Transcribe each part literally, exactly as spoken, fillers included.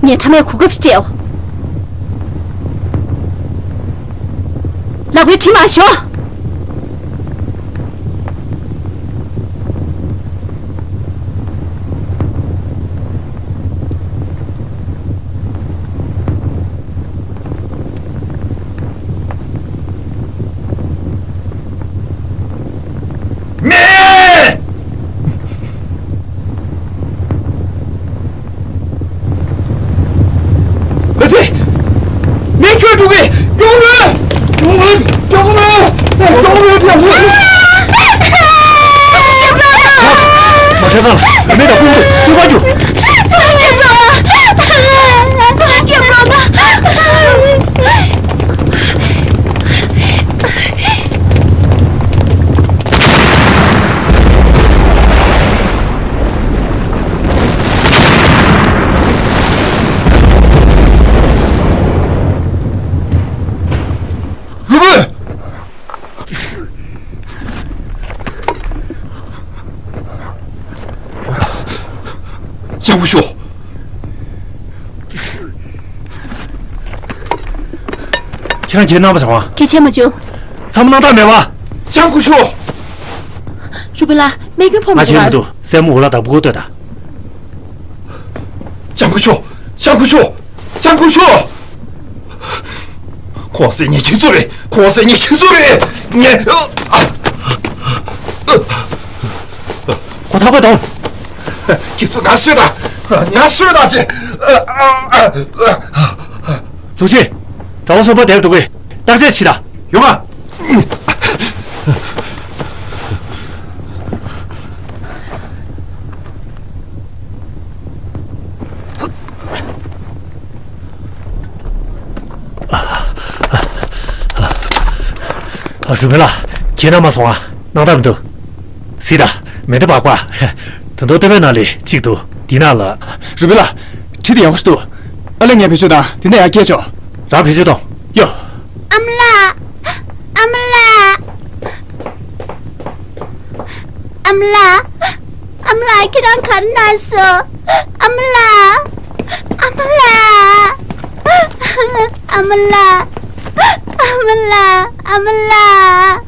ངས་ཐ་མའི་གོ་སྐབས་སྤྲད། ལག་པའི་གྲིབ་མ་ཞོག་མེ། ཨ་ཙི། མེ་ཁྱོད་འགྲོ་གི། སྐྱོ་མེ། སྐྱོ་མེ། སྐྱོ་མེ། སྐྱོ་མེ། སྐྱོ་མེ། མ་ཁྲེལ་ཁང་ལ་མེ་དང་ཁུང་དུ་ཐུག་པ་རྒྱུ། སུ་ཡིན་འགྲོ། སུ་ཡིན་འགྲོ། རུ་བུ། ལྕམ་སྐུ་ཞབས། ཁྱེད་རང་ཁྱེད་རྣམ་པ་བྱ་བ། གལ་ཆེན་མ་བྱུང་། ཚང་མ་སྣང་དག་མེད་པ། ལྕམ་སྐུ་ཞབས། རུ་བི་ལ། རྨས་སྐྱོན་ཕོག་མ་ང་བྱེད་མི་བྱུང་། འདུག་སྲས་མོ་འུ་ལག་དང་སྤུ་གུ་ལྟོས་དང་། ལྕམ་སྐུ་ཞབས། ལྕམ་སྐུ་ཞབས། ལྕམ་སྐུ་ཞབས། ཁོང་སྲས་ངའི་ཁྱེད་ཚོ་རེད། ཁོང་སྲས་ངའི་ཁྱེད་ཚོ་རེད། ངས། ཁོ་ཐག་པ་དང་། ཁྱེད་ཚོ་ང་གསོད་དང་། ང་གསོད་དང་ཅེས། གཙུག་ཆེ། གྲྭ་བ་གསུམ་པོ་དེབ་འགྲོ་དགོས། བརྟག་དཔྱད་བྱེད་དང་། ཡོང་ང་། རུ་མི་ལ། ཁྱེད་རྣམ་མ་སོང་ཨ། སྣང་དག་མི་འདུག་གཟིགས་དང་། མེ་མདའ་སྦག་སྦག་ད་དུང་ལྟེ་བའི་ནང་ལ་གཅིག་འདུག་འདི་ནང་ལ། རུ་མི་ལ། གྲི་དེ་ཡག་པོ་ཞིག་འདུག་ཨ་ལས། ངས་བེད་སྤྱོད་དང་། དེ་ནས་ཡར་བསྐྱལ་ཆོག་རང་བེད་སྤྱོད་གཏོང་། ཡོ། ཨ་མ་ལགས། ཨ་མ་ལགས། ཨ་མ་ལགས། ཨ་མ་ལགས། ཁྱེད་རང་ག་རེ་ན་སོང་། ཨ་མ་ལགས། ཨ་མ་ལགས། ཨ་མ་ལགས། ཨ་མ་ལགས། ཨ་མ་ལགས།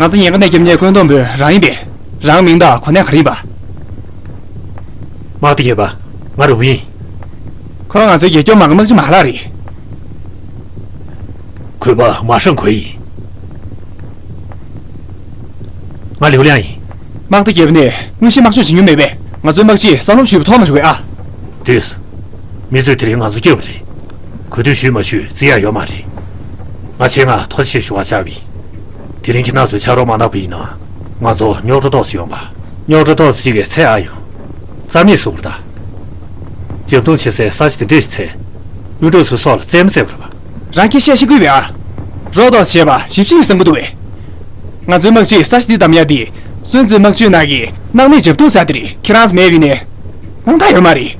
ང་ཚོ་ཉེན་ཁ་ནས་སྐྱོབ་མཁན་བཀོད་འདོམས་པུའུ་རང་ཡིན་པས། རང་མིང་དང་གོ་གནས་ག་རེ་ཡིན་པ། དམག་སྡེ་བརྒྱད་པ། ང་རུ་བུ་ཡིན། ཁོ་ང་ཚོའི་རྒྱལ་སྐྱོབ་དམག་གི་དམག་སྤྱི་མ་ལགས་རེད། གུས་པ་མ་ཧྲང་གོ་ཡིན། ང་ལིའུ་ལིང་ཡིན། དམག་སྡེ་བརྒྱད་པ་ནས་དངོས་གཞིའི་དམག་སྦྱོང་བྱེད་མྱོང་མེད་པས། ང་ཚོའི་དམག་སྤྱིས་བསམ་བློ་ཞིབ་པོ་ཐོག་མ་བྱུང་བས་ཨ། དེས། མི་ཚོས་དེ་རིང་ང་ཚོ་སྐྱོབ་པ་རེད། གུས་འདུད་ཞུས་མ་ཞུས་བརྩི་ཡག་ཡོད་མ་རེད། ང་ཆེད་མངགས་ཐུགས་རྗེ་ཆེ་ཞུ་བ་བཅར་བ་ཡིན། དེ་རིང་ཁྱེད་རང་ཚོའི་ཕྱག་རོགས་མ་གནང་བ་ཡིན་ན། ང་ཚོ་རྙོག་དྲ་ཏོག་ཙམ་ཡོང་པ། རྙོག་དྲ་ཏོག་ཙམ་ཅིག་གིས་ཚད་ཨ་ཡོང་། རྩ་མེད་བཟོ་དགོས་རེད་ད། འཇབ་རྡུང་བྱེད་སའི་ས་ཆ་དེ་འདྲས་ཤིག་བཙལ། དབུལ་གྲོལ་ཚོའི་སྲོག་ལ་རྩེད་མོ་རྩེ་བ་རེད་པ། རང་སྐད་བཤད་ཤེས་ཀྱི་ཡོད་པས་ཨ། རོགས་ཏོག་ཙམ་བྱས་པ་ཞིབ་ཅིག་བསམ་གྱི་འདུག་པས། ང་ཚོའི་དམག་སྤྱིས་ས་ཆ་འདི་བདམས་ཡ་དེ། སུན་ཙི་དམག་ཇུས་ནང་གི་སྣང་མེད་འཇབ་རྡུང་ཟེར་དེ་རེད། ཁྱེད་རང་ཚོ་མེད་པ་ཡིན་ནའི། སྣང་དག་ཡོད་མ་རེད།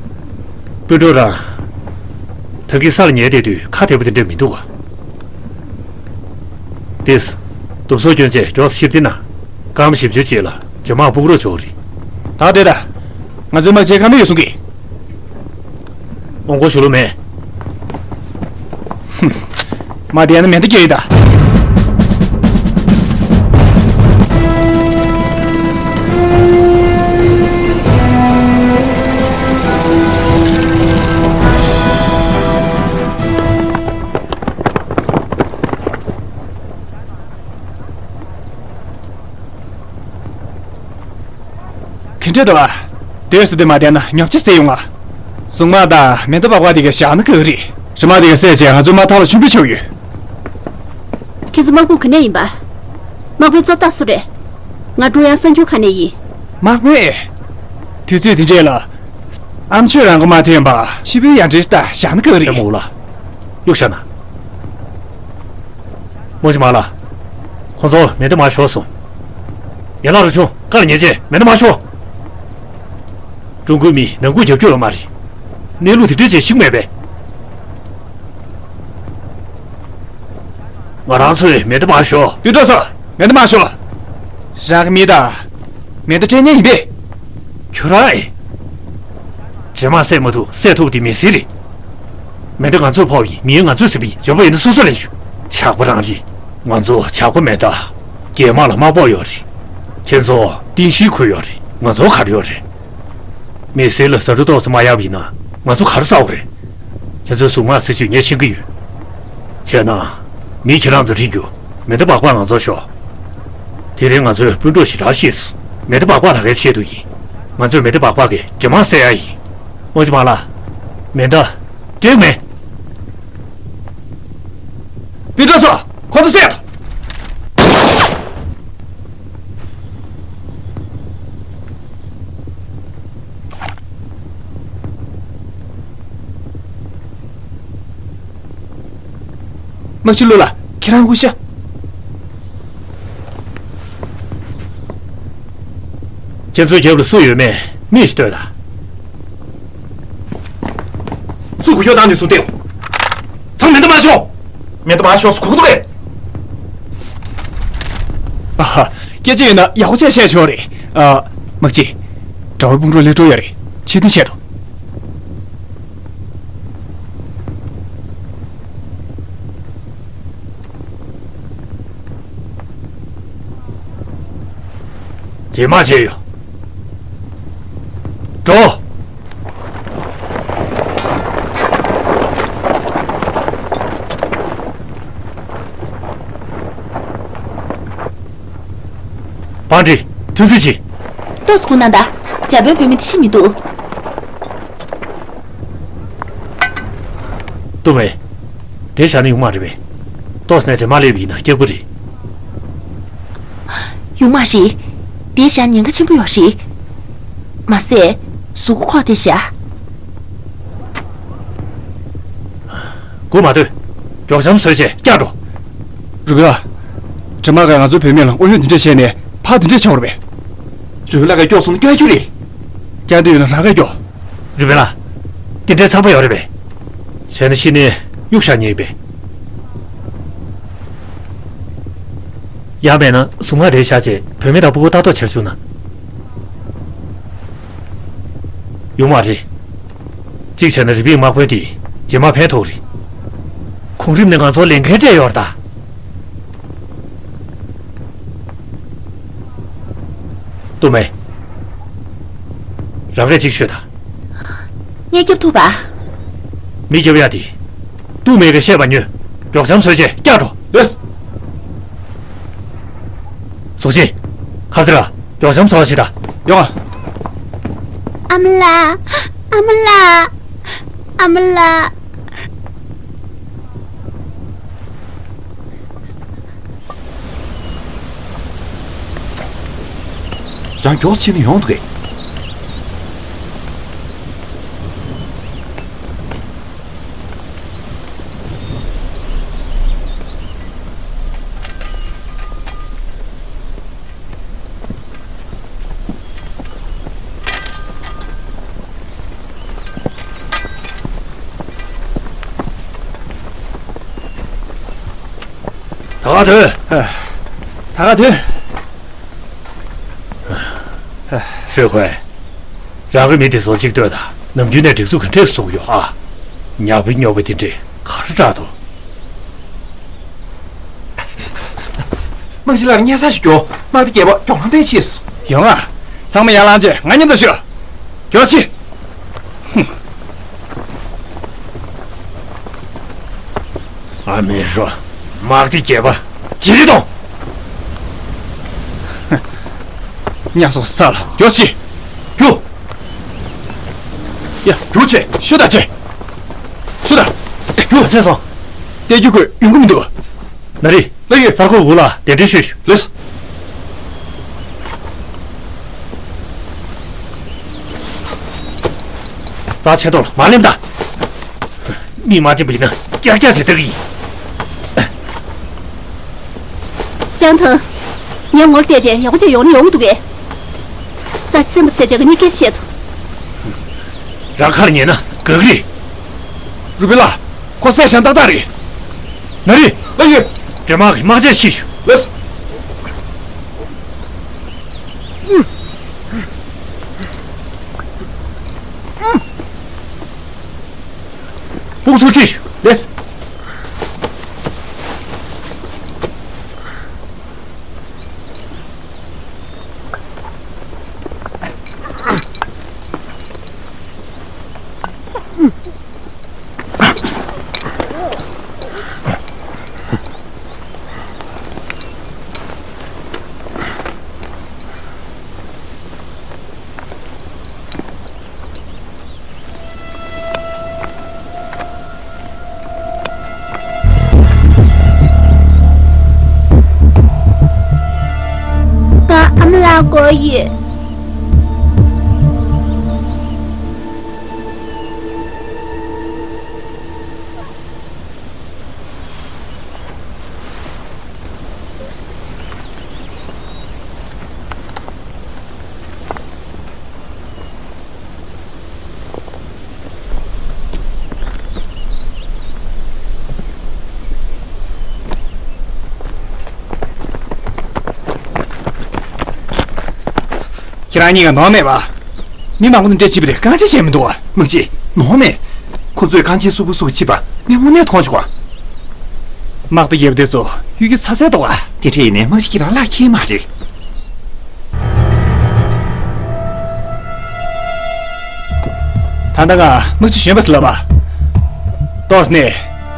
དབུལ་གྲོལ་རང་། ད་གིན་ས་ལ་ཉལ་བསྡད་དུས་ཁ་བདེ་པོ་དེ་འདྲ་མི་འདུག་ག། དེས། དུམ་སོ་སྐྱོན་ཆས་མགྱོགས་སུ་ཕྱིར་འཐེན་གནང་། སྐར་མ་བཞི་བཅུ་རྗེས་ལ་ཇོ་མང་སྤུ་གུ་རོ་འཇོག་རེད། ད་བསྡད་ད། ང་ཚོའི་དམག་ཆས་ཁ་མེད་ཡོད་གསུང་གི། དབང་སྒོར་ཞུ་ལོ་མེད། ཧུམ། མ་བསྡད་ན་མེ་མདའ་སྐྱོན་ཡིན་ད། ག་འདྲ་འདུག་ཨ། སྡོད་ས་དེ་མ་བསྡད་ན་ཉོབ་ཆ་ཟེར་ཡོང་ང་། གཟུངས་དམག་དང་མེ་མདའ་སྦག་སྦག་དེ་ག་བཞག་ན་ཁག་རེད། རི་དམག་དེ་ག་བསད་བྱས་ང་ཚོའི་དམག་ཐང་ལ་མཆོད་འབུལ་ཞུ་གི་ཡོད། ཁྱེད་ཚོ་དམག་དཔུང་ག་ནས་ཡིན་པ། དམག་དཔོན་གཙོ་བདག་སུ་རེད། ང་ཀྲུང་དབྱང་གསར་འགྱུར་ཁང་ནས་ཡིན། དམག་དཔོན་ཨེ། དུས་ཚོད་འདི་འདྲས་ལ། ཨ་མཆོད་རང་མགོ་མ་ཐོན་པ་ཕྱི་པོའི་ཡར་འདྲེན་ལྟ་བཞག་ན་ཁག་རེད། སྲས་མོ་འུ་ལགས། གཡུག་བཞག་ན། རྨོ་ཆེ་མ་ལགས། ཁོང་ཚོ་མེ་མདའ་མར་ཤོར་སོང་། ཡན་ལག་རུ་ཆུང་། ཀ་ལ་ཉེ་ཆེ་མེ་མདའ་མར་ཤོར། ཀྲུང་གོའི་མི་ནང་ཁུལ་རྒྱབ་སྐྱོར་ཡོད་མ་རེད། གནས་ལུགས་དེ་འདྲ་ཅིག་ཤེས་མེད་པས། ང་རང་ཚོས་མེ་མདའ་མར་ཤོག་པུས་ཀྲང་ཚོ། མེ་མདའ་མར་ཤོག་རང་གི་མི་དང་། མེ་མདའ་སྤྲད་མཁན་ཡིན་པས། ཁྱོད་རང་ཨེ། འདྲེ་དམག་བསད་མ་ཐུབ། བསད་ཐུབ་དེ་མི་སེར་རེད། མེ་མདའ་ང་ཚོས་ཕོག་པ་ཡིན། མི་ཡིན་ང་ཚོས་ཟིན་པ་ཡིན། འཇོན་པ་ཡིན་ན་སོ་སོ་ལེན་ཤོག་ཇག་པ་རང་རེད། ང་ཚོ་ཇག་པ་མེད་ད། རྒྱ་དམག་ལ་དམག་དཔུང་ཡོད་རེད། ཁྱེད་ཚོ་རྟེན་གཞིའི་ཁུར་ཡོད་རེད། ང་ཚོ་ག་རེ་ཡོད་རེད། མི་སེར་ལ་ཟ་འཕྲུག་ཏོག་ཙམ་མ་ཡག་པ་ཡིན་ན་ང་ཚོ་ག་རེ་ཟ་འོ་རེད། ཁྱེད་ཚོའི་གཟུགས་མང་སྲིད་ཇུས་ངས་ཤེས་ཀྱི་ཡོད། བྱས་ན། མི་ཁྱེད་རང་ཚོ་ཁྲིད་རྒྱུ། མེ་མདའ་སྦག་སྦག་ང་ཚོར་ཤོག་དེ་རིང་ང་ཚོའི་སྤུན་གྲོགས་ཞེ་དྲག་ཤེས་སོང་། མེ་མདའ་སྦག་སྦག་ད་གའི་ཆེད་དུ་ཡིན། ང་ཚོས་མེ་མདའ་སྦག་སྦག་གིས་འདྲེ་དམག་བསད་ཡ་ཡིན། དབང་ཕྱུག་མ་ལགས། མེ་མདའ། འགྲིག་མེད། སྤུན་གྲོགས་ཚོ། ཁོ་ཚོ་བསད་དང་། དམག་སྤྱི་ལུ་ལ་ཁྱེད་རང་སྐུ་ཤ། ཁྱེད་ཚོའི་རྒྱབ་ལ་སུ་ཡོད་མེད་མིག་ཅིག་ལྟོས་དང་། སུ་གུ་ཤོག་དང་ནུས་སུ་བལྟས། ཚང་མེ་མདའ་མར་ཤོག་མེ་མདའ་མར་ཤོག་སུ་གུ་གུ་རེད། ཨ་ཧ། སྐད་ཆ་ཡོད་ན་ཡག་པོ་བྱས་བཤད་ཆོག་རེད། ཨ། དམག་སྤྱི། དགྲ་བོའི་དཔུང་གྲོགས་སླེབས་འགྲོ་ཡོད་རེད། ཕྱིར་འཐེན་བྱས་ཐུབ། རྗེས་མ་བྱས་ཡོད། འགྲོ། བང་སྒྲིག་ཐུགས་རྗེ་ཆེ། ཏོག་ཙམ་སྒུག་གནང་དང་། འཇར་པན་བུད་མེད་དེ་ཤི་མི་འདུག་ཏུ་མེ། དེ་བཞག་ན་ཡོང་མ་རེད་པས། ཏོག་ཙམ་ནས་འདྲེ་དམག་སླེབས་ཡིན་ན་སྐྱག་པ་རེད། ཡོང་མ་རེད། དེ་བཞག་ཉེན་ཁ་ཆེན་པོ་ཡོད་རེད། མ་ཟད། གཟུགས་པོ་ཁོག་བསྡད་བཞག་སྒུག་མ་སྡོད། མགྱོགས་བྱམས་བཟོས་བྱས་བསྐྱལ་འགྲོ། རུ་པིན་ལགས། འདྲེ་དམག་གིས་ང་ཚོའི་བུད་མེད་ལ་ཨུ་ཡོན་འདི་འདྲས་བྱས་ནས་ཕར་འདི་འདྲས་བྱུང་བ་རེད་པས། རུ་པིན་ལགས་ཀྱིས་སྐྱོབ་སོང་ན་སྐྱོབ་རྒྱུ་རེད། སྐྱབས་འདི་ཡོད་ན་རང་གིས་སྐྱོབ། རུ་པིན་ལགས། འདི་འདྲའི་ཚང་པ་ཡོད་རེད་པས། བྱས་ན་ཤི་ནས་གཡུག་བཞག་ཉེན་པས། ཡང་མེད་ན་གཟུངས་སྔགས་རེ་བཞག་བྱས་བུད་མེད་དང་ཕྲུ་གུ་ལྟ་རྟོག་བྱེད་བཅུག་ན། ཡོང་མ་རེད། གཅིག་བྱས་ན་རི་པིན་དམག་དཔོན་དེ་རྗེས་མ་ཕན་ཐོགས་རེད། གོང་རིམ་ནས་ང་ཚོར་ལས་འགན་སྤྲད་ཡོད་རེད་ད། ཏུ་མེ། རང་གིས་གཅིག་ཤོད་དང་། ངས་སྐྱོབ་ཐུབ་པ། མི་སྐྱོབ་ཡ་དེ། ཏུ་མེ་གིས་བཤད་པ་ཉོན། མགྱོགས་བྱམས་བཟོས་བྱས་བསྐྱལ་འགྲོ། ལགས། ཟུག་ཅིག་ཁ་བདེ་ར། མགྱོགས་བྱམས་བཟོ་བ་བྱེད་དང་། ཡོང་ཨ། ཨ་མ་ལགས། ཨ་མ་ལགས། ཨ་མ་ལགས། རང་མགྱོགས་ཕྱིན་ན་ཡོང་འདུག་གས། ད་ག་དུས། ད་ག་དུས། ཧྲོས་ཁོས། རང་གི་མི་དེ་ཚོ་གཅིག་ལྟོས་དང་། ནམ་རྒྱུན་ནས་སྒྲིག་འཛུགས་ག་འདྲས་བཟོ་གི་ཡོད་ཨ། ཉག་པོ་ཉོག་པོ་དེ་འདྲས་ག་རེ་དྲག་འདུག་དམག་སྤྱི་ལགས་སྙན་སེང་ཞིག་རྒྱོབ། དམག་སྡེ་བརྒྱད་པ་མགྱོགས་ལངས་ཐེངས་ཤིག་ཡོང་ཨ། ཚང་མ་ཡར་ལངས་བྱས་ང་མཉམ་དུ་ཤོག་མགྱོགས་ཤིག་ཨ་མེ་རོ། དམག་སྡེ་བརྒྱད་པ། ཇི་ལི་དང་། ཉག་སོགས་ས་ལ་མགྱོགས་ཤིག་རྒྱུགས། ཡ། རྒྱུགས་བྱེད། ཤུ་དང་བྱེད། ཤུ་དང་། རྒྱུགས། ཚེ་སོང་། ལྟ་རྒྱུ་ཁོས་ཡོང་གི་མི་འདུག་ན་རི། ལགས་ཡོད། གསར་འགོད་འུ་ལ་གདན་འདྲེན་ཞུས་ཤོག་ལགས། རྩ་ཆེན་ཐོག་ལ་མ་སླེབས་དང་། མི་མ་བསྟེན་པ་ཡིན་ན་ཀྱག་ཀྱག་བྱེད་ཐུབ་ཀྱི་ཡིན། ལྕང་ཐང་། ངས་ངོ་བལྟས་བྱས་ཡག་པོ་བྱས་ཡོང་ན་ཡོང་གི་འདུག་གས། ས་སེམས་པ་ཟེར་བྱས་ག་གཉིས་ཀས་བཤད་དོ། རང་ཁར་ཉན་ན་དགག་རེད། རུ་པིན་ལགས། ཁོ་བསད་ཤང་ཏག་ཏག་རེད། ན་རི། ལགས་ཡོད། སྒྲོལ་དམག་གི་དམག་ཆས་ཕྱིས་ཞུ། ལགས། དཔུང་ཚོགས་ཕྱིས་ཞུ། ལགས། ང་ཨ་མ་ལགས་སྐོར་ཡོད། ཁྱེད་རང་གཉིས་ཀ་ནོར་མེད་པ། མི་མང་པོ་དང་འབྲེལ་བྱེད་པ་རེད། གང་བྱས་བྱས་མི་འདུག་བ། དམག་སྤྱི། ནོར་མེད། ཁོ་ཚོས་གང་བྱས་སུ་བུ་སུ་བུ་བྱེད་པ་ངས་དངོས་གནས་མཐོང་བྱུང་བ། དམག་སྡེ་བརྒྱད་པ་དེ་ཚོ་གཡུལ་རྒྱུ་ཚ་ཚ་འདུག་བ། དེ་འདྲ་ཡིན་ནའི་དམག་སྤྱི་ཁྱེད་རང་ལག་ཁྱེར་མ་རེད། ད་ལྟ་ང་དམག་སྤྱི་གཞོན་པ་ཟེར་ལབ་པ། ཏོག་ཙམ་ནས་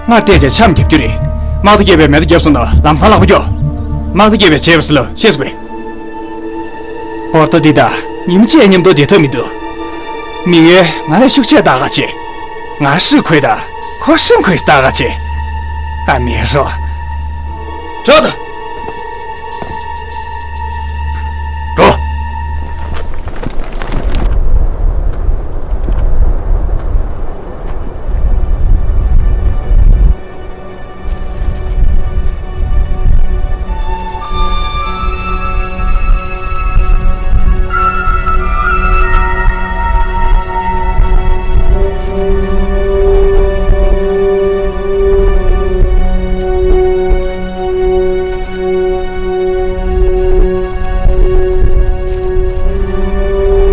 ང་བལྟས་བྱས་འཆམ་རྒྱབ་རྒྱུ་རེད། དམག་སྡེ་བརྒྱད་པས་མེ་མདའ་བརྒྱབ་སོང་ན་ལམ་སང་ལག་པ་སྐྱོ། དམག་སྡེ་བརྒྱད་པས་བྱས་པ་ཟེར་ལབ། ཤེས་སོང་པས། པོར་ཏོ་འདི་དང་ཉིན་མོ་གཅིག་མཉམ་དུ་བསྡད་ཐབས་མི་འདུག་མི་ངན་ང་ལ་ཤུགས་ཆེ་ལྟ་ག་བྱེད། ང་ཧྲི་ཁོས་དང་ཁོ་ཧྲི་ཁོས་ལྟ་ག་བྱེད། ད་མི་རོ། འགྲོ་དང་། འགྲོ།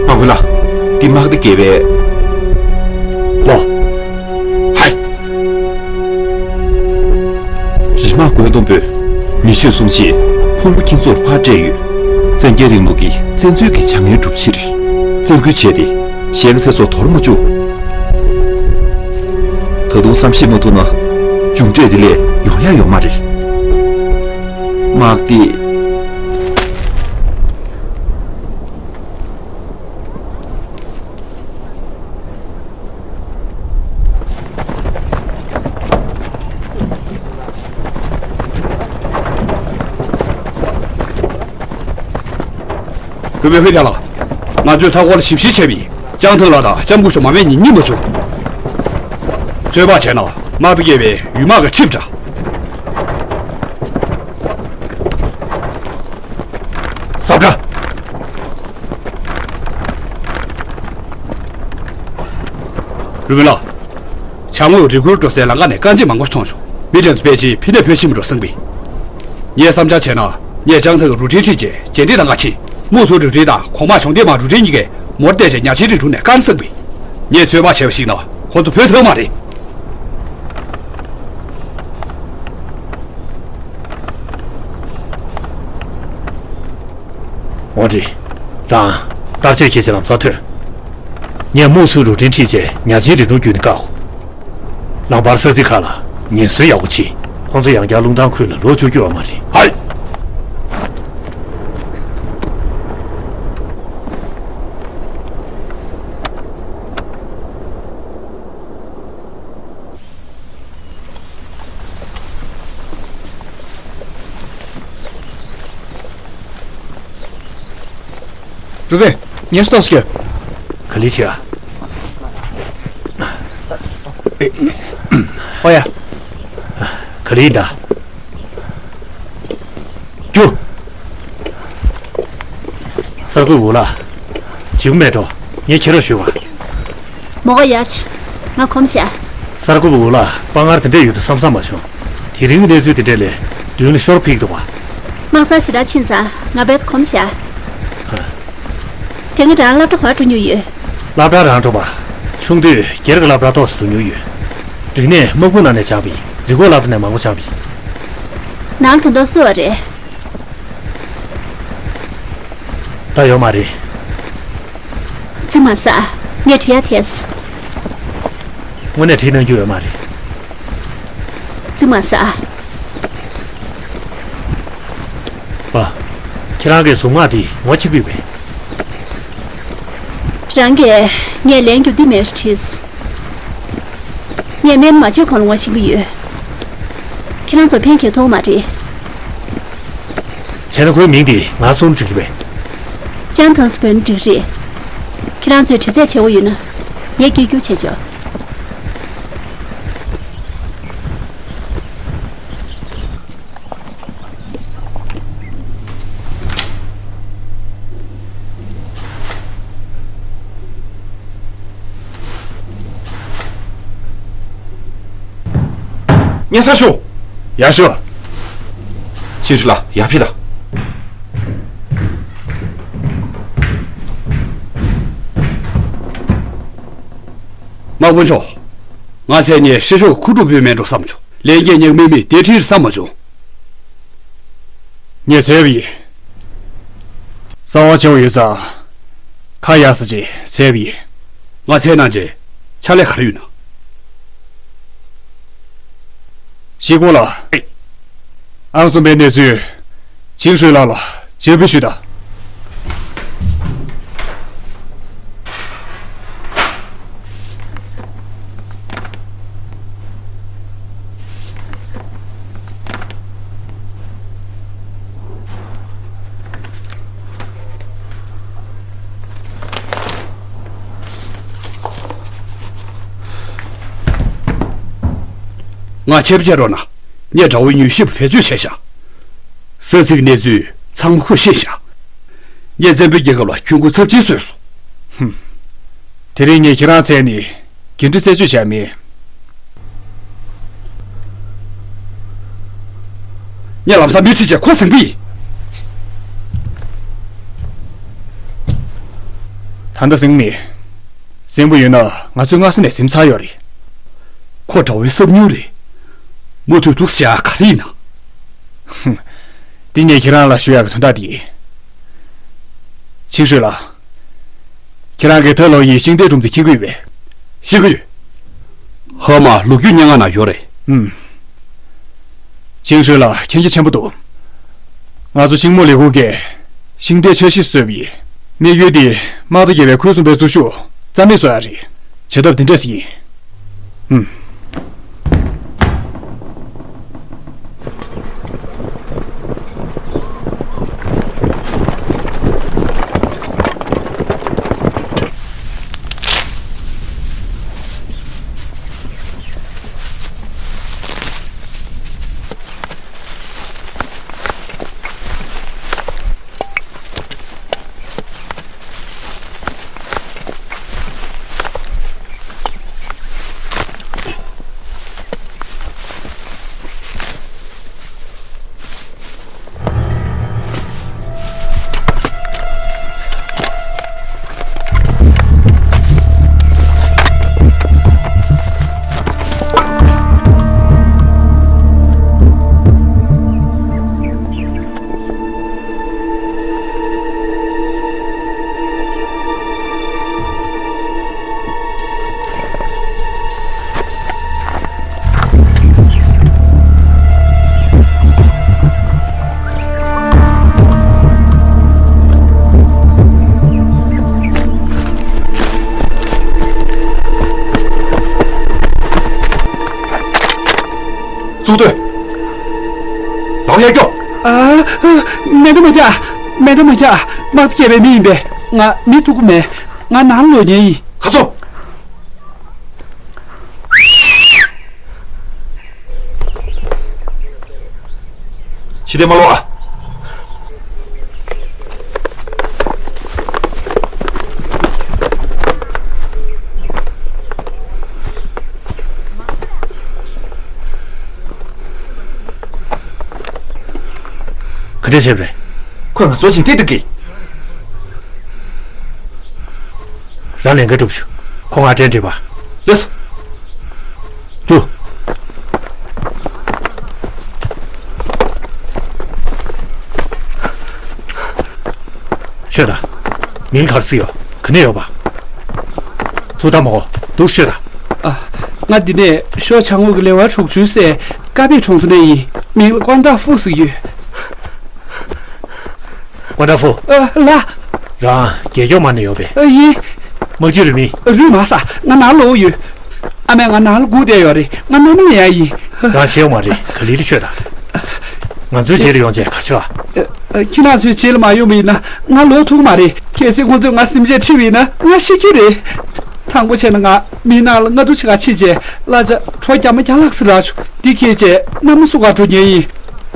དམག་དཔོན་ལགས། འདི་དམག་སྡེ་བརྒྱད་པའི། ལོ། ཧའི། རི་དམག་བཀོད་འདོམས་པུས་མི་ཆོས་སྲུང་ཆེད་ཕུང་པོ་ཁྱེད་ཚོར་ཕར་སྤྲད་ཡོད། བཙན་རྒྱལ་རིང་ལུགས་ཀྱི་བཙན་འཛུལ་གྱི་བྱ་ངན་སྒྲུབ་ཕྱིར། བཙན་སྐུལ་བྱས་ཏེ་གཞན་ཚེ་སྲོག་དོར་མ་བཅུག་ད་དུང་བསམ་ཤེས་མ་ཐུབ་ན་མཇུག་འབྲས་འདི་ལས་ཡོང་ཡ་ཡོད་མ་རེད། དམག་སྡེ། རུ་པིན་ཧུའེ་ཐང་ལགས། ང་ཚོས་མཐའ་འཁོར་ལ་ཞིབ་བཤེར་བྱས་པ་ཡིན། ལྕང་ཐང་ལ་དང་ལྕམ་སྐུ་ཞོགས་མ་སྨད་གཉིས་རྙེད་མ་བྱུང་། ཚོད་དཔག་བྱས་ན་དམག་སྡེ་བརྒྱད་པའི་ཡུལ་དམག་གི་ཁྲིམས་འདྲ། ཟབ་དྲ། རུ་མི་ལགས། བྱང་ངོས་རི་ཁུལ་འགྲོ་སའི་ལམ་ཁ་ནས་རྐང་རྗེས་མང་པོ་ཞིག་མཐོང་བྱུང་། མི་དེ་ཚོ་ཕལ་ཆེར་ཕི་ནས་བོད་ཕྱིན་པ་འགྲོ་བསམ་པས། ངས་བསམ་འཆར་བྱས་ན། ངས་ལྕང་ཐང་གི་རུ་འདྲེན་ཁྲིད་བྱས་རྗེས་འདེད་གནང་ག་ཕྱིན། མུ་སུ་རུ་འདྲེན་དང་གོང་མ་གཞུང་འབྲེལ་དམག་རུ་འདྲེན་གཉིས་ཀས་མོར་བལྟས་བྱས་ཉ་ཆེན་རི་ཁྲོད་ནས་བཀག་ན་བསམ་པས། ངས་ཚོད་དཔག་བྱས་པ་ཞིག་ན་ཁོ་ཚོ་བོད་ཐོན་མ་རེད། འོ་རེད། རང་། བརྟག་དཔྱད་བྱེད་ཆེད་ལམ་སང་ཐོན། ངས་མུ་སུ་རུ་འདྲེན་ཁྲིད་བྱས་ཉ་ཆེན་རི་ཁྲོད་བརྒྱུད་ནས་བཀག་ལམ་བར་ས་ཚིགས་ཁག་ལ་ཉེན་ཟོན་ཡག་པོ་བྱེད། ཁོང་ཚོ་ཡང་བསྐྱར་རླུང་ཐང་ཁུལ་ལ་ལོག་བཅུག་རྒྱུ་ཡོད་མ་རེད། ཧའི། རུ་པིན། ངལ་གསོ་ཏོག་ཙམ་རྒྱོབ། ག་ལེར་བྱེད་ཨ། ཨོ་ཡ། ག་ལེར་ཡིན་ད། རྒྱུགས། གསར་འགོད་འུ་ལགས། བྱིའུ་མེད་འགྲོ། ངས་ཁྱེད་རང་ཞུས་པ། མོ་ག་ཡ་ཆི། ང་གོམས་ཤག་གསར་འགོད་པ་འུ་ལགས་དཔའ་ངར་དེ་འདྲས་ཡོད་དུ་བསམ་བསམ་མ་བྱུང་། དེ་རིང་གི་གནས་ཚུལ་དེ་འདྲས་ལས་མདུན་ལ་ཤོར་ཕིག་འདུག་པ། དམག་སར་ཞེ་དྲག་ཕྱིན་ཙང་ང་རྦད་གོམས་ཤག་དེ་སྔ་རང་སློབ་གྲྭ་ག་པར་འགྲོ་མྱོང་ཡོད། སློབ་གྲྭ་རང་འགྲོ་པ། ཆུང་དུས་སྒེར་གྱི་སློབ་གྲྭ་ཏོག་ཙམ་འགྲོ་མྱོང་ཡོད། རིག་གནས་དམག་དཔུང་ནང་ནས་སྦྱངས་པ་ཡིན། རི་སྐོར་སློབ་གྲྭ་ནས་མང་པོ་སྦྱངས་པ་ཡིན། ནང་དོན་དག་སུ་བ་རེད། ད་ཡོད་མ་རེད། རྩིས་མ་ཟ། ངས་དྲི་ཡ་ཐལ། དངོས་གནས་དྲིས་གནང་རྒྱུ་ཡོད་མ་རེད། རྩིས་མ་ཟ། པ། ཁྱེད་རང་གིས་གཟུངས་སྔགས་འདི་ངོ་ཤེས་ཀྱི་ཡོད་པས། རང་གིས་ངས་ལན་རྒྱུ་འདི་མེད་དྲིས། ངས་སྨན་མ་བཅོས་གོང་ལ་ངོ་ཤེས་ཀྱི་ཡོད། ཁྱེད་རང་ཚོ་ཕན་གྱི་ཐོགས་མ་རེད། བྱས་ན་ཁོའི་མིང་དེ་ང་གསུང་འགྲིག་རེད་པས། ཅང་ཐང་སི་པོན་འགྲིག་རེད། ཁྱེད་རང་ཚོས་དྲི་རྩད་བྱེད་དགོས་ཡོད་ན། ངས་སྐད་སྒྱུར་བྱེད་ཆོག་སྙན་སེང་ཞུ། ཡར་ཞུ། ཤིན་ཧྲི་ལགས་ཡར་ཕེབས་དང་། དམག་དཔོན་མཆོག་ང་མཚན་ནས་ཧྲི་ཤོ་ཁུ་ཀྲུ་པུའི་མེ་འགྲོ་བསམ་བྱུང་། ལན་རྒྱག་ཉག་མིག་མིག་དེ་ཁྲིར་བསམ་མ་བྱུང་། ངས་བྱས་པ་ཡིན། གསང་བ་ཆེ་བོ་ཡོད་ཙང་། ཁ་གཡར་ས་ཅིག་བྱས་པ་ཡིན། ང་མཚན་ནང་ཅེ་ཕྱག་ལས་ག་རེ་ཡོད་ན། ཤེས་ཁོང་ལ། ཨང་གསུམ་པའི་གནས་ཚུལ། ཆིང་ཧྲུའེ་ལགས་ལ་བཅར་འབུལ་ཞུས་དང་། ང་ཆེད་བཅར་རོགས་གནང་། ངས་དགྲ་བོའི་མྱུལ་ཞིབ་བེད་སྤྱོད་བྱས་ཤག་ས་ཚིགས་གནས་ཚུལ་ཚང་མ་ཁོས་ཤེས་ཤག་ངས་བཙན་པོའི་རྒྱལ་ཁབ་ལ་གྱོང་གུན་ཚབས་ཆེན་བཟོས་སོང་། ཧུམ། དེ་རིང་ངས་ཁྱེད་རང་མཚན་ནས་འགན་འཁྲི་རྩད་གཅོད་བྱས་མེད། ངས་ལམ་སང་མི་ཁྲིད་བྱས་ཁོ་ཟིན་གི་ཡིན། ད་ལྟ་ཟིན་མེད། ཟིན་པ་ཡོད་ན་ང་ཚོས་སྔ་ས་ནས་ཟིན་ཚར་ཡོད་རེད། ཁོ་དགྲ་བོའི་སྲབ་ཉུང་རེད། མུ་མཐུད་འདུག་ཟེར་ཡ་ག་རེ་ཡིན་ན། ཧུམ། འདི་ངས་ཁྱེད་རང་ལ་ཞུ་ཡག་གི་དོན་དག་དེ་ཡིན། ཆིང་ཧྲུའེ་ལགས། ཁྱེད་རང་གིས་ད་ལོ་ཡི་ཤིང་རྟའི་སྒྲོམ་དེ་འཁྱེར་གྱི་ཡོད་པས། ཤེས་ཀྱི་ཡོད། ཧོ་མ་ལོ་རྒྱུས་སྙན་ངག་ན་ཡོད་རེད། ཨུམ། ཆིང་ཧྲུའེ་ལགས་མཁྱེན་རྒྱ་ཆེན་པོ་འདུག་ང་ཚོ་ཤིང་མོ་ལས་ཁུངས་ཀྱིས་ཤིང་རྟའི་འཆར་གཞི་བཟོས་པ་ཡིན། དམིགས་ཡུལ་དེ་དམག་སྡེ་བརྒྱད་པའི་ཁུལ་གསུམ་པའི་འཛུལ་ཞུགས་རྩ་མེད་བཟོ་ཡག་རེད། བྱེད་ཐབས་དེ་འདྲ་ཞིག་ཡིན། ཧུམ། གཙུག་སྡོད། ལག་གཡས་སྐྱོར། ཨ། མེ་མདའ་མ་རྒྱག་མེ་མདའ་མ་རྒྱག་དམག་སྡེ་བརྒྱད་པའི་མི་ཡིན་པས། ང་མི་ཐུག་གི་མེད། ང་ནང་ལོག་ཉན་ཡིན། ཁ་སོ། ཕྱི་བལྟས་མ་ལོག་ཨ། འདྲ་བྱས་པ་རེད། ཁོས་ང་ཚོ་ཇིང་ཏེ་འདུག་གི། རང་ལས་འགན་སྒྲུབ་ཤོག་ཁོ་ང་གྲལ་འགྲིག་པ། ལགས་སོ། རྒྱུགས། ཤོད་དང་། མིང་ག་རེ་ཟེར་ཡོད། ག་ནས་ཡོད་པ། ཚུར་ལྟ་མ་གོ། འདུག་སེ་ཤོད་དང་། ཨ། ང་འདི་ནས་ཤོ་ཆང་འུ་གི་ལེ་ཝར་དྲུག་ཅུའི་སའི་ཀ་པི་གྲོང་ཚོ་ནས་ཡིན། མིང་ལ་ཀོན་ཏཱ་ཧྥུ་ཟེར་གྱི་ཡོད། ཀོན་ཏཱ་ཧྥུ། ཨ་ལགས། རང་རྒྱལ་སྐྱོང་མ་ནས་ཡོང་པས། ཨ་ཡིན། དམག་སྤྱི་རུས་མིང་། རུས་མ་ས། ང་ནང་ལོག་ཡོད། ཨ་མས་ང་ནང་ལ་སྒུག་བསྡད་ཡོད་རེད། ང་མནའ་མ་ལེན་ཡ་ཡིན། རང་ཤེས་ཡོད་མ་རེད། ག་ལེ་ལེ་ཤོད་དང་། ང་ཚོའི་རྗེས་ལ་ཡོང་བྱས་ག་རེ་བྱེད་པ། ཨ། ཁྱེད་རང་ཚོའི་རྗེས་ལ་མ་ཡོང་བ་ཡིན་ན་ང་ལོག་ཐུབ་ཀྱི་མ་རེད། གལ་སྲིད་ཁོང་ཚོས་ང་སེམས་ཅན་ཁྲིད་པ་ཡིན་ན་ང་ཤི་རྒྱུ་རེད། དང་པོ་བྱས་ན་ང་མི་ནང་ལ་ང་དུ་ཆེ་ག་ཕྱིན་བྱས་གླ་ཆ་གྲོ་རྒྱ་མ་རྒྱ་ལག་ཙམ་རག་བྱུང་། འདི་ཁྱེར་བྱས་མནའ་མ་བསུ་ག་འགྲོ་མཁན་ཡིན།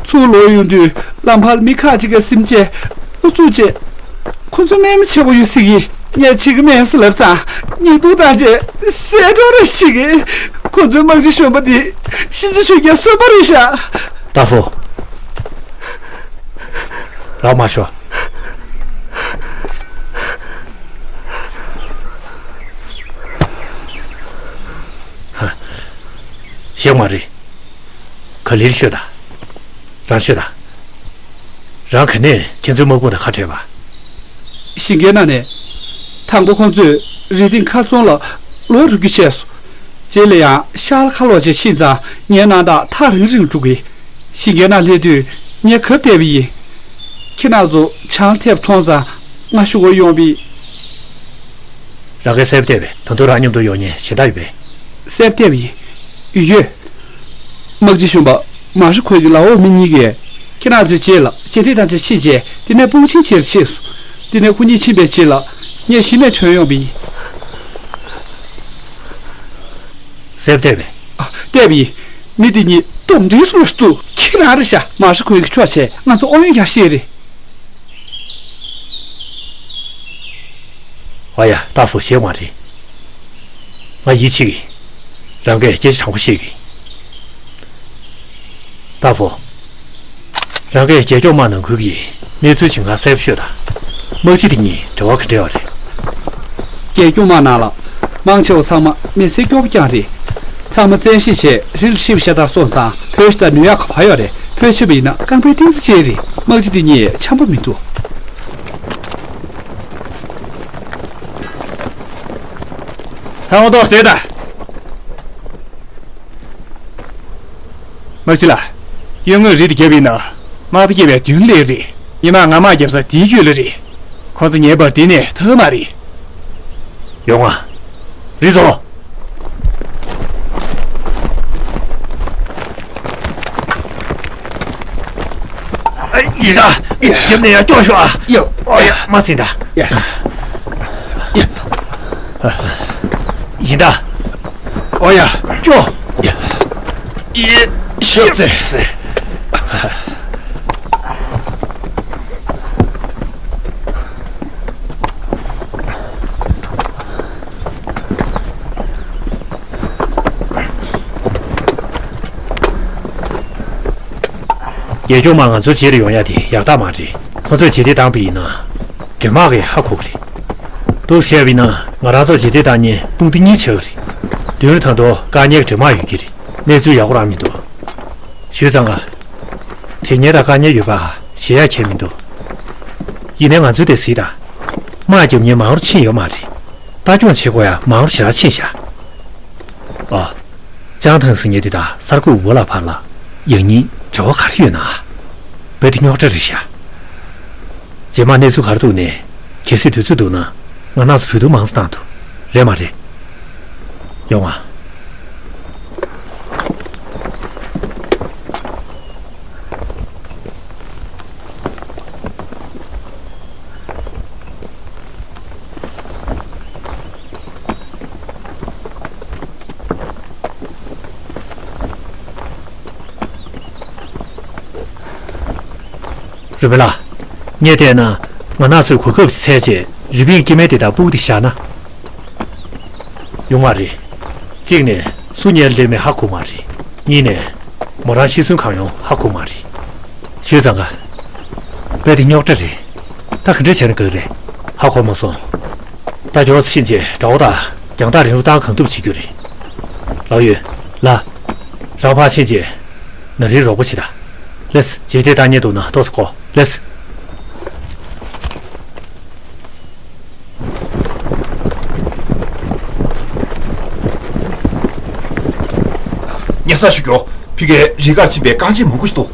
ཚུར་ལོག་ཡོང་དུས་ལམ་བར་མི་ཁག་ཅིག་གིས་སེམས་ཅན་ཨུ་ཚུགས་བྱས། ཁོ་ཚོ་དམན་མི་ཆེ་བོ་ཡོད་སྲིད་ཀྱི། ངས་བྱེད་ཀྱི་མེད་ཟེར་ལབ་ཙང་། སྙིང་སྡུག་བཏང་བྱས་བསད་འགྲོ་རེ་ཞིག་གིས། ཁོ་ཚོའི་དམག་སྤྱི་གཞོན་པ་འདི་གཤིན་རྗེ་ཆོས་རྒྱལ་གསོན་པོ་རེད་ཤག་ཏཱ་ཧྥུ། རག་མ་ཤོག་ཧ། ཤེས་མ་རེད། ག་ལེར་ཤོད་དང་། རང་ཤོད་དང་། རང་ག་ནས་ཁྱེད་ཚོའི་དམག་དཔུང་དང་ཁ་བྲལ་བ། ཞིང་ཁའི་ནང་ནས། དང་པོ་ཁོང་ཚོས་རི་སྟེང་མཁར་རྫོང་ལ་ལོག་རུ་རྒྱུ་བྱས་སོང་། རྗེས་ལ་ཡང་ཤར་ལ་ཁ་ལོག་བྱས་ཕྱིན་ཙང་ངའི་རྣམ་ཐར་ཐག་རིང་རིང་འགྲོ་གི། ཞིང་ཁའི་ནང་སླེབས་དུས་ངས་གབ་བསྡད་པ་ཡིན། ཁྱེད་རྣམ་ཚོ་ཆང་ཐེབས་མཐོང་ཙང་ང་ཞུ་གར་ཡོང་བ་ཡིན། རང་གིས་གསལ་པོ་བལྟས་པས། ད་དུང་རང་མཉམ་དུ་ཡོང་མཁན་གཞན་དག་ཡོད་པས། གསལ་པོ་བལྟས་པ་ཡིན། ཡོད། དམག་སྤྱི་གཞོན་པ་མ་ཧྲི་ཁོའི་གི་ལའོ་མི་གཉིས་ཀས་ཁྱེད་རང་ཚོའི་རྗེས་ལ་ཇེ་ཐེ་དང་ཇེ་ཕྱིན་བྱས་དེ་ནས་དཔུང་ཆེན་བྱེད་ཕྱིན་སོང་། དེ་ནས་ཁོ་གཉིས་ཕྱིན་པའི་རྗེས་ལ་ངས་གཞི་ནས་ཐོན་ཡོང་བ་ཡིན། གསལ་པོ་བལྟས་པས། ཨ། བལྟས་པ་ཡིན། མི་དེ་གཉིས་སྟོང་འདྲིས་སུ་ལ་སྟུག་ཁྱེད་རང་རེད་ཤག་མ་ཧྲི་ཁོའི་གི་ཕྱོགས་བྱས་ང་ཚོ་ཨོ་ཡོན་རྒྱག་ཤེས་རེད། ཨ་ཡ། ཏཱ་ཧྥུ་ཞེད་མ་རེད། ང་ཡིད་ཆེས་ཀྱི། རང་གིས་སྐད་ཆ་དྲང་པོ་བཤད་ཀྱི། ཏཱ་ཧྥུ། རང་གིས་རྒྱལ་སྐྱོང་དམག་ནང་ཁུལ་གྱི་གནས་ཚུལ་ཅིག་ང་གསལ་པོ་ཤོད་དང་། དམག་སྤྱི་དེ་གཉིས་འབྲེལ་བ་ག་འདྲ་བ་རེད། རྒྱལ་སྐྱོང་དམག་ནང་ལ། མང་ཆེ་བ་ཚང་མ་མི་སེར་སྐྱོ་པོ་རྐྱང་རེད། ཚང་མ་བཙན་ཤེད་བྱས་རི་ལ་ཧྲིལ་བཞག་དང་སོང་ཙང་བོད་ཤི་དང་ནུས་ཡག་ག་པར་ཡོད་རེད། བོད་ཤི་བ་ཡིན་ན་རྐང་པའི་གཏིང་ཚ་ཅན་རེད། དམག་སྤྱི་དེ་གཉིས་འཆམ་པོ་མི་འདུག་ཚང་མ་ལྟོགས་བསྡད་ད། དམག་སྤྱི་ལགས། གཡོན་ངོས་རི་དེ་བརྒྱབ་ཡིན་ན། དམག་སྡེ་བརྒྱད་པའི་མདུན་ལ་རེད། ཉི་མ་ང་དམག་རྒྱབ་ས་དེའི་རྒྱུད་ལ་རེད། ཁོང་ཚོ་ཉེ་བར་འདི་ནས་ཐར་མ་རེད། ཡོང་ང་། རི་བཟོ། ཡིན་ད། རྒྱབ་ནས་ཡར་སྐྱོར་ཤོག་ཨ། ཡོ། ཨོ་ཡ། མ་ཟིན་ད། ཡ། ཡ། ཡིན་ད། ཨོ་ཡ། སྐྱོར། ཡ། ཡེ། ཤོག་ཙེ། རྒྱལ་སྐྱོང་དམག་ང་ཚོའི་རྗེས་ལ་ཡོང་ཡ་དེ་ཡག་རྟགས་མ་རེད། ཁོ་ཚོས་ཇེ་ཐེ་བཏང་པ་ཡིན་ན། འདྲེ་དམག་གིས་ཧ་གོ་གི་རེད། འདུག་སེ་བྱས་པ་ཡིན་ན་ང་རང་ཚོ་ཇེ་ཐེ་བཏང་མཁན་དཔུང་སྡེ་གཉིས་ཆགས་ཀྱི་རེད། མདུན་རི་ད་དུང་བཀག་ཉར་གྱི་འདྲེ་དམག་ཡོད་ཀྱི་རེད། གནས་ཚུལ་ཡག་པོ་རང་མི་འདུག་ཞུས་ཙང་ཀ། དེ་ཉེ་དང་དཀའ་ངལ་ཡོད་པ་ཞེད་ཡ་ཁྱད་མི་འདུག་ཡིན་ནའི་ང་ཚོའི་དེ་གཟིགས་དང་། དམག་རྒྱབ་མཁན་མང་རུ་ཕྱིན་ཡོད་མ་རེད། ལྟ་སྐྱོང་བྱེད་དགོས་ཡ་མང་རུ་ཞེ་དྲག་ཕྱིན་ཤག་ཨ། ལྕང་ཐང་ཟེར་མཁན་དེ་དང་གསར་འགོད་འུ་ལག་བར་ལ་ཡང་སྙིང་འབྲེལ་བ་ག་རེ་ཡོད་ན། རྦད་དེ་རྙོག་དྲ་རེད་ཤག་རྗེས་མ་གནས་ཚུལ་ག་རེ་འདུག་ནས་གལ་སྲིད་དུས་ཚོད་འདུག་ན་ང་རང་ཚོ་གྲོས་བསྡུར་མང་ཙམ་བཏང་འདུག་རེད་མ་རེད། ཡོང་ང་། རུས་པ་ལགས། ངས་བལྟས་ན་ང་རང་ཚོས་གོ་སྐབས་ཤིག་འཚོལ་བྱས་རི་པིན་སྐྱེ་དམན་དེ་དག་སྤུ་གུ་དེ་བཞག་ན། ཡོང་བ་རེད། གཅིག་ནས་སུ་གཉེར་སླེབས་མེད་ཧ་གོ་མ་རེད། གཉིས་ནས་མོ་རང་ཤི་གསོན་གང་ཡོང་ཧ་གོ་མ་རེད། ཞུས་ཙང་ཀ། དཔེ་དེ་རྙོག་དྲ་རེད། ད་ག་འདྲ་བྱས་ན་དགའ་གི་རེད། ཧ་གོ་མ་སོང་། ད་མགྱོགས་ཕྱིན་བྱས་དགྲ་བོ་དང་རྒྱང་ཐག་རིང་རུ་བཏང་གང་ཐུབ་བྱེད་རྒྱུ་རེད། ལགས་ཡོད། ལགས། རང་ཕར་ཕྱིན་བྱས་ན་རིའི་རོགས་པ་བྱེད་དང་། ལེས། རྗེས་དེད་བཏང་ཉེན་འདུག་ན་ཏོག་ཙམ་གོ། ལེས། ཉེ་ས་ཞུ་རྒྱུ། ཕ་གིའི་རི་ཁར་ཕྱིན་པའི་རྐང་རྗེས་མང་པོ་ཞིག་འདུག་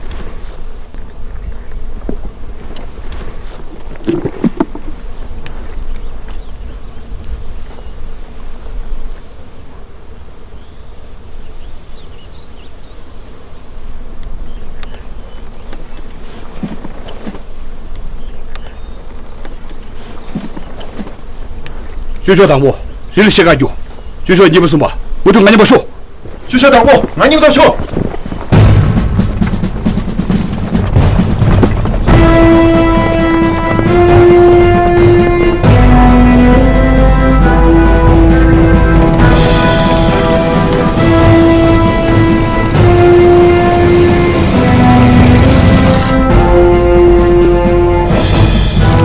ཅུ་ཤོག་དང་པོ། རི་ལ་ཤེལ་ཁ་རྒྱུག་ཅུ་ཤོག་གཉིས་པ་གསུམ་པ། མུ་ཏུ་ང་གཉིས་པ་ཤོག་ཅུ་ཤོག་དང་པོ། ང་གཉིས་པ་ཤོག་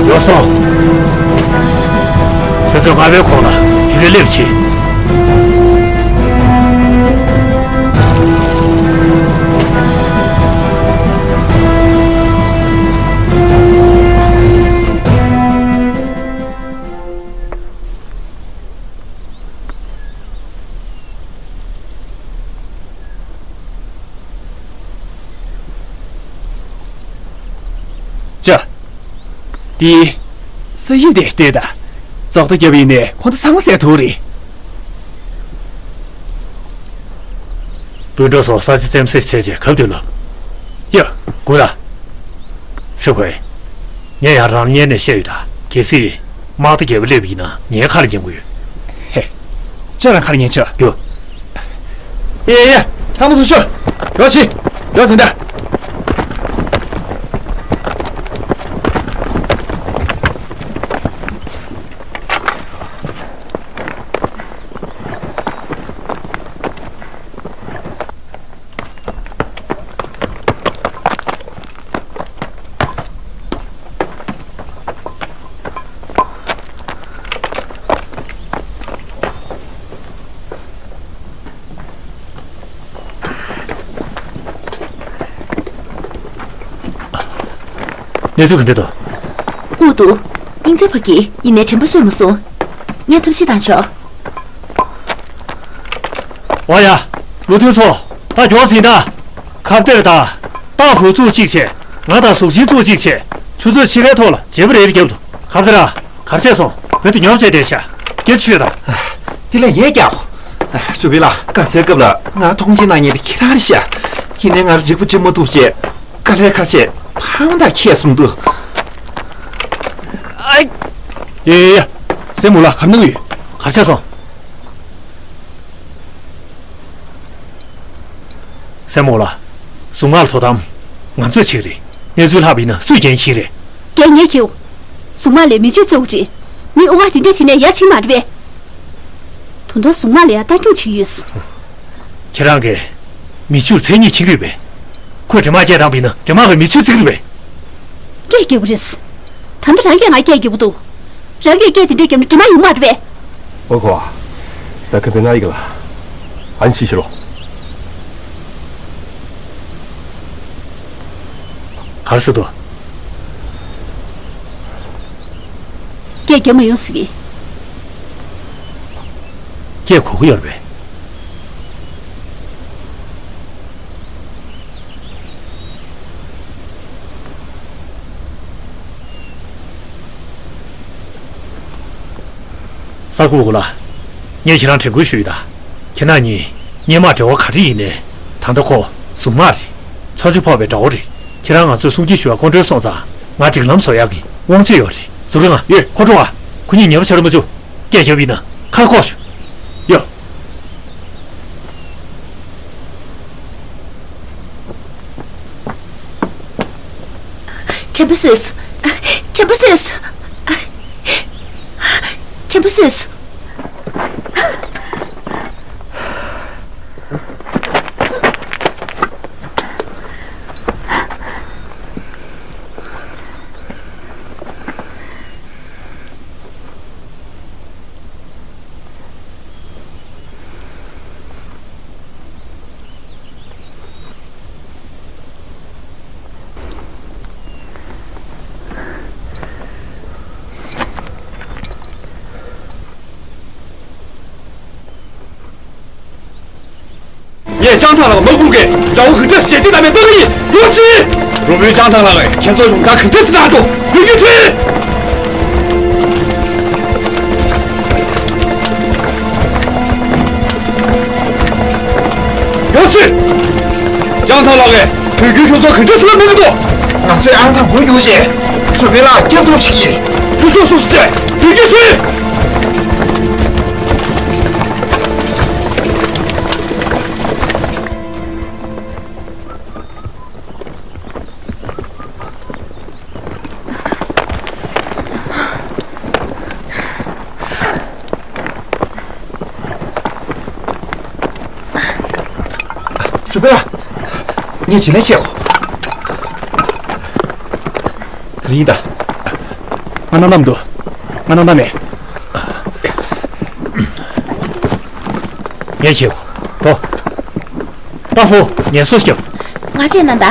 ཡོ་སོ། ཁྱོད་ཚོས་སྔ་པའི་གོང་ལ་དེ་གའི་སླེབས་ཆེ། ཅི། དེ། ས་ཡིབ་དེ་ལྟོས་དང་། བཙོག་ཐལ་བརྒྱབ་ཡིན་ནས་ཁོང་ཚོ་ཚང་མ་བསད་ཐུབ་རེད། སྤུན་གྲོགས་ཚོ་ས་ཆ་འཚེམ་བསྲེ་བྱས་རྗེས་གབ་སྡོད་ལབ། ཡ། དགོངས་དག་ཧྲུ་ཁོས། ངས་ཡང་རང་ཉན་ནས་བཤད་ཡོད་ད། གལ་སྲིད། དམག་སྡེ་བརྒྱད་པ་སླེབས་པ་ཡིན་ན་ངའི་ཁ་ལ་ཉན་དགོས་ཡོད། ཧེ། ཁྱོད་རང་ཁ་ལ་ཉན་ཆོག་རྒྱུ། ཡ་ཡ་ཡ། ཚང་མ་ཚུར་ཤོག་ཡོ་ཤི། ཡོ་ཟིན་ད། གནས་ཚུལ་ག་འདྲ་འདུག་དབུགས་འདུག་སྙིང་རྩའི་བར་གྱི་ཡིན་ནའི་དྲན་པ་གསོས་མ་སོང་། ངས་ཐབས་ཤེས་བཏང་ཆོག་འོ་ཡ། བློ་མཐུན་ཚོ། ད་མགྱོགས་ཟིན་ད། ཁ་གཏད་ད། ཏང་ཧྥུའུ་ཚུགས་གཅིག་བྱས། ང་དང་ཟུག་ཆིན་ཚུགས་གཅིག་བྱས། ཆུ་ཚོད་ཕྱེད་ཀའི་ཐོག་ལ་བརྗེ་པོ་རེ་རེ་བརྒྱབ་འདུག་ཁ་གཏད་ར། གར་ཆས་སོང་། བོད་དུ་ཉོབ་བྱས་བསྡད་ཤག་སྐད་ཆ་ཤོད་དང་། དེ་ལས་ཡས་ཀྱང་། ཅུ་པི་ལགས། དཀའ་ཚེགས་སྐབས་ལ་ང་མཐོང་ཆེན་གནང་མཁན་དེ་ཁྱེད་རང་རེད་ཤག་ཡིན་ནའི་ང་རིག་པ་སྒྲིམ་མ་ཐུབ་བྱས། དཀའ་ལས་ཁག་ཆེ་ཕངས་དང་ཁྱད་གསུམ་འདུག་ཨ། ཡ་ཡ་ཡ། སྲས་མོ་ལགས་ག་རེ་གནང་གི་ཡོད། གར་ཆས་སོང་། སྲས་མོ་ལགས། གཟུངས་སྔགས་ལ་དོ་དམ། ང་ཚོས་བྱེད་ཀྱི་རེད། གནས་ཚུལ་ལྷག་པ་ཡིན་ན་སུས་འགན་འཁྱེར་རེད། འགན་ངས་འཁྱེར། གཟུངས་སྔགས་ལས་མི་ཆོས་བརྩི་བ་རེད། མི་དབུ་ཁྲིད་དེ་འདྲས་དེ་ནས་ཡར་ཕྱིན་མ་རེད་པས། དོན་དག་གཟུངས་སྔགས་ལ་ཡང་ལྟ་སྐྱོང་བྱེད་ཀྱི་ཡོད། ཁྱེད་རང་གིས་མི་ཆོས་མཚན་ཉིད་མཁྱེན་གྱི་ཡོད་པས། ཁོས་འདྲེ་དམག་སྐད་བཏང་བ་ཡིན་ན་འདྲེ་དམག་གིས་མི་ཆོས་བརྩི་གི་རེད་པས། སྐད་རྒྱག་པ་རེད། ད་ལྟ་རང་གིས་ང་སྐད་རྒྱག་པ་འདུག་རང་གིས་སྐད་དེ་འདྲས་བརྒྱབ་ན་འདྲེ་དམག་ཡོང་མ་རེད་པས། ཨོ་ཁོ། ས་ཁ་པེ་ན་ཡིག་ལ། ཨན་ཆི་ཤི་ལོ། ག་རེ་ཟེར་འདུག་སྐད་རྒྱག་མ་ཡོང་ཟེར་གི། སྐད་གོ་གི་ཡོད་རེད་པས། གསར་འགོད་པ་ལགས། ངས་ཁྱེད་རང་དྲན་སྐུལ་ཞུ་ཡི་ད། ཁྱེད་རང་གཉིས་སྔོན་མ་འབྲེལ་བ་ག་རེ་ཡིན་ནའི། ད་ལྟ་ཁོ་གཟུངས་དམག་རེད། ཚོགས་ཆུང་ཕོག་པའི་དགྲ་བོ་རེད། ཁྱེད་རང་ང་ཚོས་སྲུང་བརྩི་ཞུ་བར་སྐུ་མགྲོན་སོང་ཙང་ང་སྒྲིག་ལམ་བཟོ་ཡག་གི་དབང་ཆ་ཡོད་རེད། ཟུར་ང་ཡོད། ཁོ་འགྲོ་བ། ཁོ་གཉིས་ཉེ་པོ་བྱེད་རོགས་མ་བྱུང་། སྐད་རྒྱབ་ཡིན་ན་ཁ་ཁོག་ཞུ། ཡོད། ཁྲེན་པ་སུས། ཁྲེན་པ་སུས། ཁྲེན་པ་སུས། ངས་ལྕང་ཐང་ལགས་མ་སྒུག་གས་རྒྱལ་པོ་ག་འདྲས་བྱེད་དུས་ད་མེད་ལྟ་གི་ཡིན། མགྱོགས་ཤིག་རུ་བོའི་ལྕང་ཐང་ལགས་ཁྱེད་ཚོ་གཞུང་དག་ག་འདྲས་གནང་ཆོག་བོད་ཀྱི་ཁྲི། མགྱོགས་ཤིག་ལྕང་ཐང་ལགས་ཀྱིས་བོད་ཀྱི་ཁྱོད་ཚོ་ག་འདྲས་སེ་ལབ་མི་འདུག་ང་ཚོས་ཨང་དང་པོ་རྒྱུགས་རྗེས་རུ་བོའི་ལགས་སྐྱབས་ཐོབ་ཞིག་ཡིན། ཁྱོད་ཤོག་སུ་སུ་བྱས་བོད་ཀྱི་ཁྲི། རུ་བོའི་ལགས། ངས་བྱིན་ལེན་བྱེད་གོ། ག་རེ་ཡིན་ད། ང་སྣང་དག་མི་འདུག་ང་སྣང་དག་མེད། ངས་བྱེད་གོ། འགྲོ། ཏ་ཧྥུ། ངལ་གསོ་རྒྱོབ། ང་སྤྲད་གནང་ད།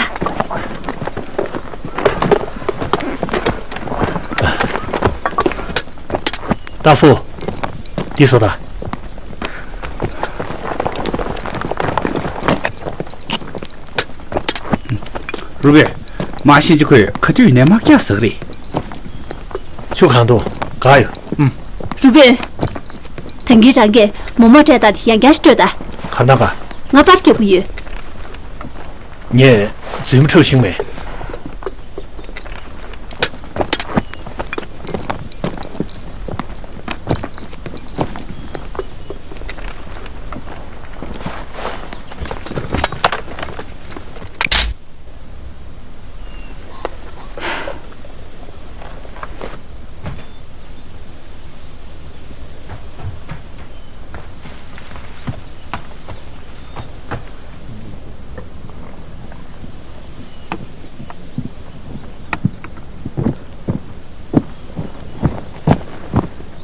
ཏ་ཧྥུ། འདི་བཟོ་ད། རུ་བོ། མ་ཤེས་ཀྱི་ཁོས་ག་དུས་ནས་དམག་རྒྱགས་ཟ་གི་རེད། ཆུ་གང་འདུག་ག་ཡོད། ཨུམ། རུ་བོ། ད་གིན་རང་གིས་མོག་མོག་སྤྲད་ད་དེ་ཡང་བསྐྱར་སྤྲོད་ད། ག་ན་ག་ང་པར་རྒྱག་གི་ཡོད། ངས་རྫུན་མ་འཁྲབ་ཤེས་མེད།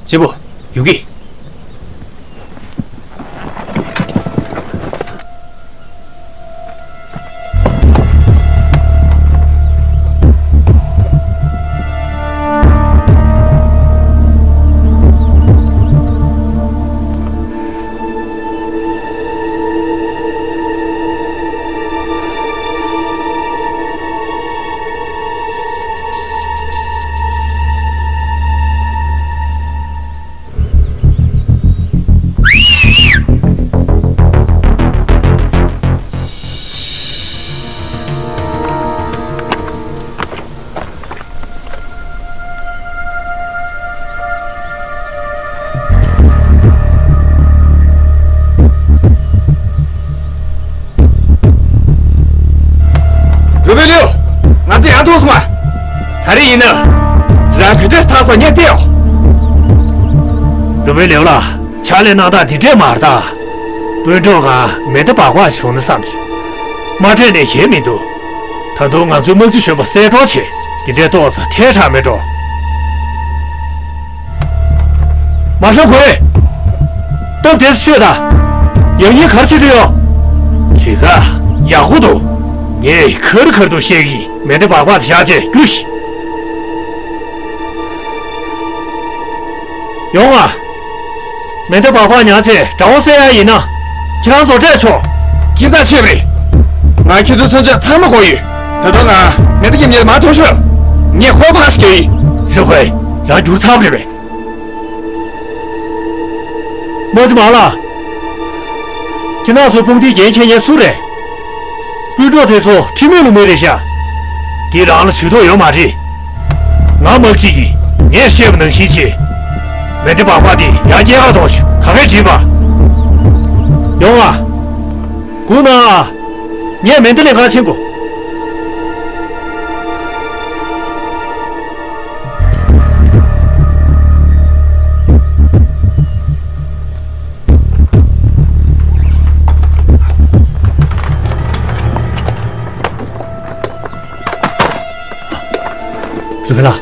གཅེན་པོ། ཡུ་གི། རུ་བོ་ལིའུ། ང་ཚོ་ཡར་ཐོན་སོང་བ། ད་རེས་ཡིན་ན། རང་གི་འདྲེས་ཐག་སོ་ཉེ་བལྟས་ཡོང་། རུ་བོ་ལིའུ་ལགས། ཕྱག་ལས་གནང་སྟངས་འདི་འདྲས་མ་རེད་ད། སྤུན་གྲོགས་ང་མེ་མདའ་སྦག་སྦག་བྱུང་ན་བསམ་གྱི། མ་སྤྲད་ནས་གཞན་མི་འདུག་ད་དུང་ང་ཚོའི་དམག་སྤྱི་གཞོན་པ་གསལ་སྒྲོག་བྱེད། འདི་འདྲས་ཏོག་ཙམ་ཐལ་དྲགས་མེད་འགྲོ། མ་ཧྲང་གོ་རེ། སྟབས་བདེ་སེ་ཤོད་ད། ཡང་སྙིང་གར་བྱེད་དུ་ཡོད། དྲི་ག་ཡག་པོ་འདུག་ངས་ཁ་རི་ཁ་རི་དུ་བཤད་ཀྱི་ཡིན། མེ་མདའ་སྦག་སྦག་དེ་བཞག་བྱས་རྒྱུགས་ཤིག་ཡོང་ང་། མེ་མདའ་སྦག་སྦག་ཉར་ཚེ་དགྲ་བོ་བསད་ཡ་ཡིན་ན། ཁྱེད་རང་ཚོ་སྤྲད་ཆོག་ཁྱིམ་བདག་ཆེ་བ་རེད། ང་ཁྱོད་ཚོའི་མཚོན་ཆ་ཚང་མ་དགོས་ཡོད། ད་དུང་ང་མེ་མདའ་རྒྱབ་ཉེར་མ་ཐོང་ཤོག་ངས་ཁོ་ཕངས་ཤིག་ཡིན། ཧྲི་ཧུའེ། རང་འགྱུར་ཚར་བ་རེད་པས། མ་ཅི་མ་ལ། ཁྱེད་རང་ཚོ་དཔུང་སྡེའི་འགན་འཁྱེར་མཁན་སུ་རེད། སྤུན་གྲོགས་དེ་ཚོ་ཁྲིམས་མེད་ལུགས་མེད་རེད་ཤག་འདི་རང་ལ་ཇུས་གཏོགས་ཡོད་མ་རེད། ང་དམག་སྤྱི་ཡིན། ངས་བཤད་པ་ནང་བཞིན་བྱེད། མེ་མདའ་སྦག་སྦག་དེ་ཡར་སྐྱེལ་ག་གཏོང་ཤོག་ད་གས་བྲིས་པ། ཡོང་ང་། སྒུག་ན། ངས་མེ་མདའ་ལེན་ག་ཕྱིན་དགོས། རུ་བོ་ལགས།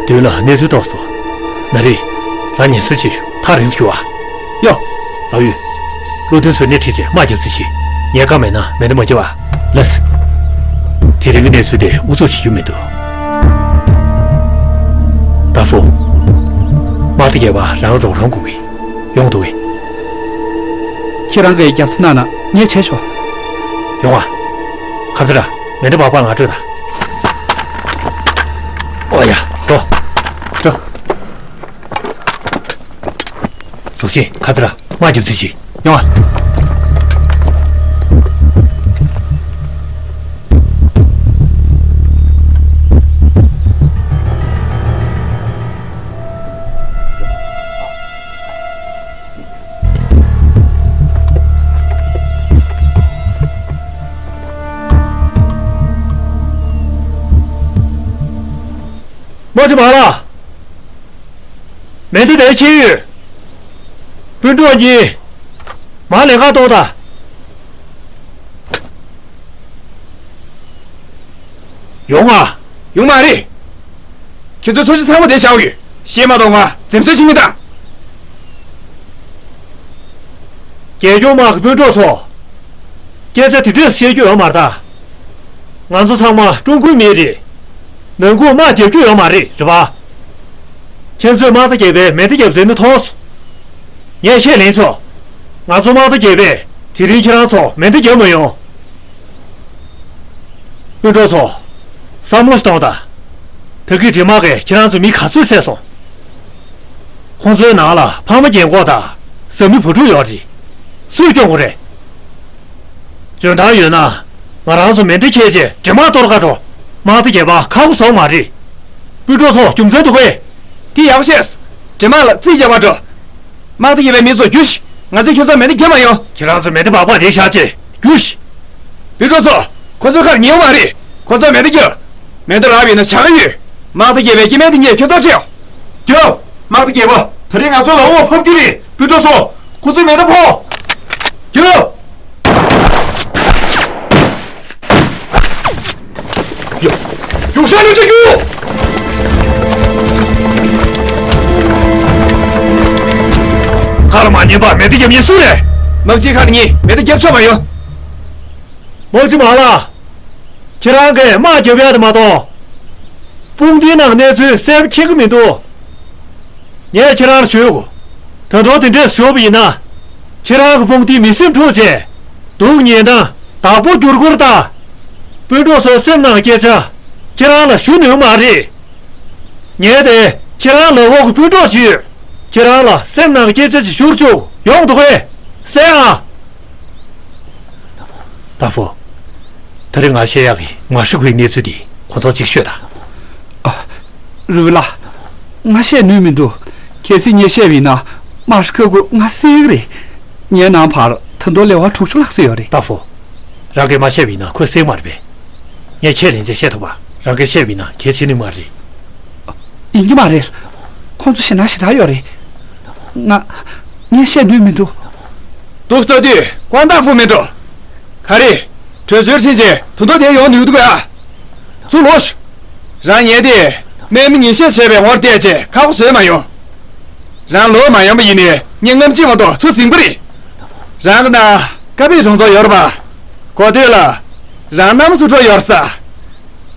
མདུན་ལ་གནས་ཚུལ་རྟོགས་སོང་། ན་རེ། རང་ཉེན་སྲུང་བྱེད་ཤོག་ཐག་རིང་སུ་རྒྱུག་ཨ། ཡོ། ཨ་ཡོད། བློ་མཐུན་ཚོས་སྣེ་ཁྲིད་བྱས་དམག་རྒྱབ་རྩིས་བྱེད། ངས་བཀའ་མེད་ན་མེ་མདའ་མ་རྒྱབ་ཨ། ལགས་སེ། དེ་རིང་གི་གནས་ཚུལ་དེ་ཨུ་ཚུགས་བྱེད་རྒྱུ་མི་འདུག་ཏ་ཧྥུ། དམག་སྡེ་བརྒྱད་པ་རང་རོགས་རམ་དགོས་ཀྱི། ཡོང་འདུག་གས། ཁྱེད་རང་གིས་རྒྱབ་སྐྱོར་གནང་ན་ངས་བྱས་ཆོག་ཡོང་བ། ཁ་བདེ་ར། མེ་འདི་བག་པ་ང་སྤྲོད་ད། ཨོ་ཡ། འགྲོ། འགྲོ། གཟུགས་ཅན་ཁ་བདེ་ར། དམག་རྒྱབ་རྩིས་བྱེད། ཡོང་བ། དམག་སྤྱི་མ་ལགས། མེ་མདའ་དེ་ཁྱེར་ཡོད། སྤུན་གྲོགས་གཉིས། མར་ལེན་ཁ་གཏོང་དང་། ཡོང་ང་། ཡོང་མ་རེད། ཁྱེད་ཚོའི་ཚོ་གཞི་ཚང་མ་དེ་བཞག་ཡོད། ཤེས་མ་གཏོང་ང་འཛེམ་ཟོན་བྱེད་མི་དང་། རྒྱལ་སྐྱོང་དམག་གི་སྤུན་གྲོགས་ཚོ། སྐད་ཆ་དེ་འདྲས་བཤད་རྒྱུ་ཡོད་མ་རེད་ད། ང་ཚོ་ཚང་མ་ཀྲུང་གོའི་མི་རེད། ནང་ཁུལ་དམག་རྒྱབ་རྒྱུ་ཡོད་མ་རེད། རེད་པ། ཁྱེད་ཚོས་དམག་སྡེ་བརྒྱད་པའི་མེ་མདའ་རྒྱབ་ཟེར་ནི་མཐོང་སོང་། ངས་ཁས་ལེན་ཆོག་ང་ཚོ་དམག་སྡེ་བརྒྱད་པས་དེ་རིང་ཁྱེད་རང་ཚོ་མེ་མདའ་རྒྱབ་མ་ཡོང་། སྤུན་གྲོགས་ཚོ། བསམ་བློ་ཞིག་གཏོང་དང་། ད་གིན་འདྲེ་དམག་གིས་ཁྱེད་རང་ཚོ་མི་ག་ཚོད་བསད་སོང་། ཁོང་ཚོའི་ནང་ལ་ཕ་མ་རྒན་འཁོགས་དང་བཟའ་མི་བུ་ཕྲུག་ཡོད་རེད། སུས་སྐྱོང་དགོས་རེད། འཇོན་ཐང་ཡོད་ན། ང་རང་ཚོ་མེ་མདའ་འཁྱེར་རྗེས་འདྲེ་དམག་གཏོར་ག་འགྲོ། དམག་སྡེ་བརྒྱད་པ་ཁག་པོ་བཟོ་མ་རེད། སྤུན་གྲོགས་ཚོ་རྒྱུ་མཚན་འདུག་གས། དེ་ཡག་པོ་ཤེས། འདྲེ་དམག་ལ་རྩིས་རྒྱག་པར་འགྲོ། དམག་སྡེ་བརྒྱད་པའི་མི་ཚོ་རྒྱུགས་ཤིག་ང་ཚོས་ཁྱོད་ཚོར་མེ་མདའ་རྒྱབ་མ་ཡོང་། ཁྱེད་རང་ཚོ་མེ་མདའ་སྦག་སྦག་དེ་བཞག་བྱས་རྒྱུགས་ཤིག་སྤུན་གྲོགས་ཚོ། ཁོ་ཚོས་ཁ་ལ་ཉན་ཡོད་མ་རེད། ཁོ་ཚོས་མེ་མདའ་རྒྱབ། མེ་མདའ་རག་པ་ཡིན་ན་བྱ་དགའ་ཡོད། དམག་སྡེ་བརྒྱད་པའི་སྐྱེ་དམན་དེ་གཉིས་ཁྱོད་ཚོར་སྤྲད་ཡོང་། རྒྱབ། དམག་སྡེ་བརྒྱད་པ། ད་རེས་ང་ཚོ་ལ་འོ་ཕབ་རྒྱུ་རེད། སྤུན་གྲོགས་ཚོ། ཁོ་ཚོས་མེ་མདའ་ཕོག་རྒྱབ། ཡ། རྒྱུག་ཤར་ལུས་ཅིག་རྒྱུག་ཁ་ལ་མ་ཉན་པ་མེ་མདའ་རྒྱབ་མཁན་སུ་རེད། དམག་སྤྱིའི་ཁ་ལ་ཉན། མེ་མདའ་རྒྱབ་ཆོག་མ་ཡོང་། དམག་སྤྱི་མ་ལགས། ཁྱེད་རང་གིས་དམག་རྒྱབ་ཡ་དེ་མ་གཏོགས། དཔུང་སྡེའི་ནང་གནས་ཚུལ་གསལ་པོ་མཁྱེན་གྱི་མི་འདུག་ངས་ཁྱེད་རང་ལ་ཞུ། ད་དུང་དེ་འདྲས་ཞུས་པ་ཡིན་ན། ཁྱེད་རང་གི་དཔུང་སྡེ་མི་སེམས་འཁྲུག་བྱས། སྡུག་བསྔལ་དང་བདག་པོ་བསྒྱུར་དགོས་རེད་ད། སྤུན་གྲོགས་ཚོའི་སེམས་ནང་སྐད་ཆ། ཁྱེད་རང་ལ་ཞུ་ནུས་མ་རེད། ངས་དེ་ཁྱེད་རང་ལབ་འོག་གི་སྤུན་གྲོགས་ཞུས། ཁྱེད་རང་ལ་སེམས་ནང་སྐད་ཆ་ཞིག་ཞུ་བཅུག་ཡོང་འདུག་གས། གསན་ཨ། ཏ་ཧྥུ། ད་རེས་ང་བཤད་ཡག་གི་མ་ཧྲི་ཁོའི་གནས་ཚུལ་འདི་ཁོ་ཚོར་ཅིག་ཤོད་དང་། ཨ། རུ་བི་ལགས། ང་བཤད་ནུས་མི་འདུག་གལ་སྲིད་ངས་བཤད་པ་ཡིན་ན་མ་ཧྲི་ཁོས་ང་བསད་ཀྱི་རེད། ངའི་ནང་ཕར་ད་དུང་ལེ་དབར་དྲུག་ཅུ་ལྷག་ཙམ་ཡོད་རེད། ཏ་ཧྥུ། རང་གིས་མ་བཤད་པ་ཡིན་ན་ཁོས་བསད་མ་རེད་པས། ངས་ཁས་ལེན་བྱས་བཤད་ཐུབ་པ། རང་གིས་བཤད་པ་ཡིན་ན་གལ་ཆེ་ནི་མ་རེད། ཡིན་གྱི་མ་རེད། ཁོང་ཚོ་ཞེད་སྣང་ཞེ་དྲག་ཡོད་རེད། ང་། ངས་བཤད་ནུས་མི་འདུག་འདུག་ལྟ་དུས་ཀོང་ཏ་ཧྥུ་མི་འགྲོ། ག་རེ། གྲོས་ཚོར་ཕྱིན་རྗེས་དོན་དག་དེ་ཡོང་ནུས་འདུག་ཨ། ཚུར་ལོག་ཤོག་རང་ཉལ་ཏེ། དམག་མི་ཉིན་ཤས་བྱས་པའི་ངོར་བལྟས་བྱས་ཁག་པོ་བཟོས་མ་ཡོང་། རང་ལོག་མ་ཡོང་པ་ཡིན་ནའི་ངས་རྔམ་བརྗིད་མ་གཏོགས་ཚུར་ཟིན་པ་རེད། རང་གི་ནང་ཀ་པའི་གྲོང་ཚོ་ཡོད་རེད་པ། གོ་ཐོས་ལ། རང་མནའ་མ་སུ་འགྲོ་ཡོད་ས།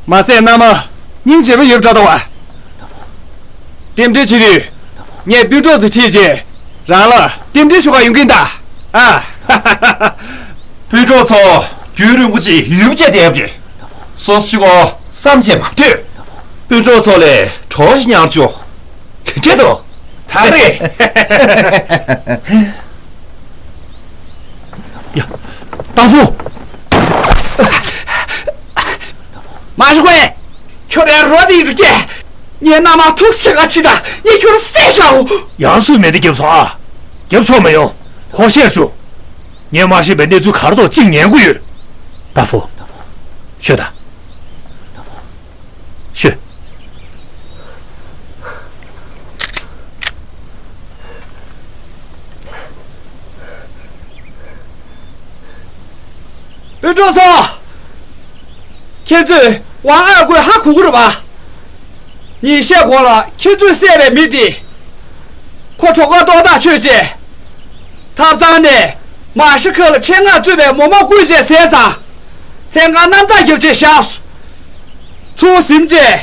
མ་ཟད་མནའ་མ་སྙིང་རྗེ་པོ་ཡོད་འདྲ་འདུག་བ། རྟེན་འབྲེལ་བྱེད་དུས། ངས་སྤུན་གྲོགས་ཚོ་ཁྲིད་རྗེས་རང་ལ་རྟེན་འབྲེལ་ཞུ་གར་ཡོང་གིན་གདའ། ཨ། སྤུན་གྲོགས་ཚོ། རྒྱུན་རིང་པོ་ཅིག་ཡུལ་བཅད་བསྡད་ཡོད་རེད། སོ་སོ་ཞིག་གོ་བསམ་བྱས་མ་སྡོད། སྤུན་གྲོགས་ཚོ་ལས་གྲོགས་ཤིག་ཉར་བཅུག་ག་འདྲས་འདུག་ད་རེད། ཡ། ཏ་ཧྥུ། མ་ཧྲི་ཁོ། ཁྱོད་རའི་རོ་དེ་ཡིན་རྒྱུ། ངའི་མནའ་མ་ཐུགས་ཆེ་ག་ཕྱི་ད་ངས་ཁྱོད་བསད་བཞག་འོ། ཡང་སུས་མེ་མདའ་བརྒྱབ་སོང་ཨ། བརྒྱབ་ཆོག་མ་ཡོང་། ཁོ་ཤེས་བྱུང་། ངས་མ་ཤེས་པའི་གནས་ཚུལ་ག་རེ་འདུག་ཅིག་ཉན་གི་ཡོད། ཏ་ཧྥུ། ཤོད་ད། ཤོད། སྤུན་གྲོགས་ཚོ། ཁྱེད་ཚོས་ཝང་ཨར་ཀོས་ཧ་གོ་གི་རེད་པ། ཉིན་ཤས་གོང་ལ་ཁྱེད་ཚོས་བསད་པའི་མི་དེ། ཁོ་གྲོགས་ཁ་ཏོག་ཐག་ཆོད་རྗེས། ཐབ་ཚང་ནས་མ་ཧྲི་ཁོ་ལ་ཆེད་མངགས་གཙོས་པའི་མོག་མོག་བསྐུས་རྗེས་བཟས་ཙང་། མཚན་གང་རྣམ་དག་བརྒྱབ་རྗེས་བཞག་སོང་། ཚུར་ཟིན་རྗེས།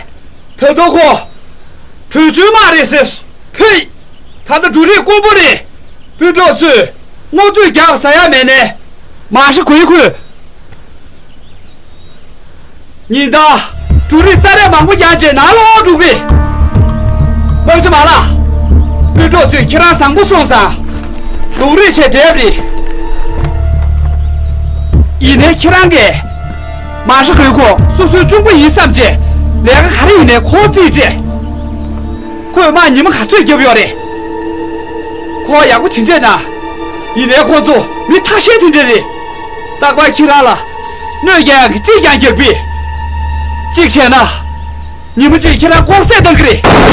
ད་ལྟ་ཁོ། བྲོས་བྱོལ་དམག་རེད་ཟེར་སོང་། ཕེ། ད་ལྟ་འབྲུ་རིགས་དཀོན་པོ་རེད། སྤུན་གྲོགས་ཚོས། སྔོ་ཚོད་རྒྱག་ཟ་ཡ་མེད་ནས། མ་ཧྲི་གུའི་ཁུས། ཉིན་ལྟར་འབྲུ་རིགས་རྩ་རལ་མང་པོ་རྒྱག་རྗེས་ནང་ལོགས་འགྲོ་གི། དམག་སྤྱི་མ་ལགས། སྤུན་གྲོགས་ཚོས་ཁྱེད་རང་བཟང་པོ་སོང་ཙང་། སྡུག་རུས་བྱས་བསྡད་པ་རེད། ཡིན་ནའི་ཁྱེད་རང་གིས། མ་ཧྲི་གུའི་ཁུ་སོ་སོའི་གཅུང་པོ་ཡིན་བསམ་བྱས། ལས་ཀ་ག་རེ་ཡིན་ནའི་ཁོ་རྩིས་བྱས། ཁོས་དམག་ཉི་མ་ག་ཚོད་བརྒྱབ་ཡོད་རེད། ཁོ་ཡག་པོ་དེ་འདྲས་ན། ཡིན་ནའི་ཁོ་ཚོ་མི་ཐ་ཤལ་དེ་འདྲས་རེད། རྟག་པར་ཁྱེད་རང་ལ་གནོད་སྐྱེལ་ཡག་གི་རྩིས་ཀྱང་རྒྱག་པས། གཅིག་བྱས་ན། ཉི་མ་གཅིག་ཁྱེད་རང་ལྐོག་བསད་གཏང་གི་རེད།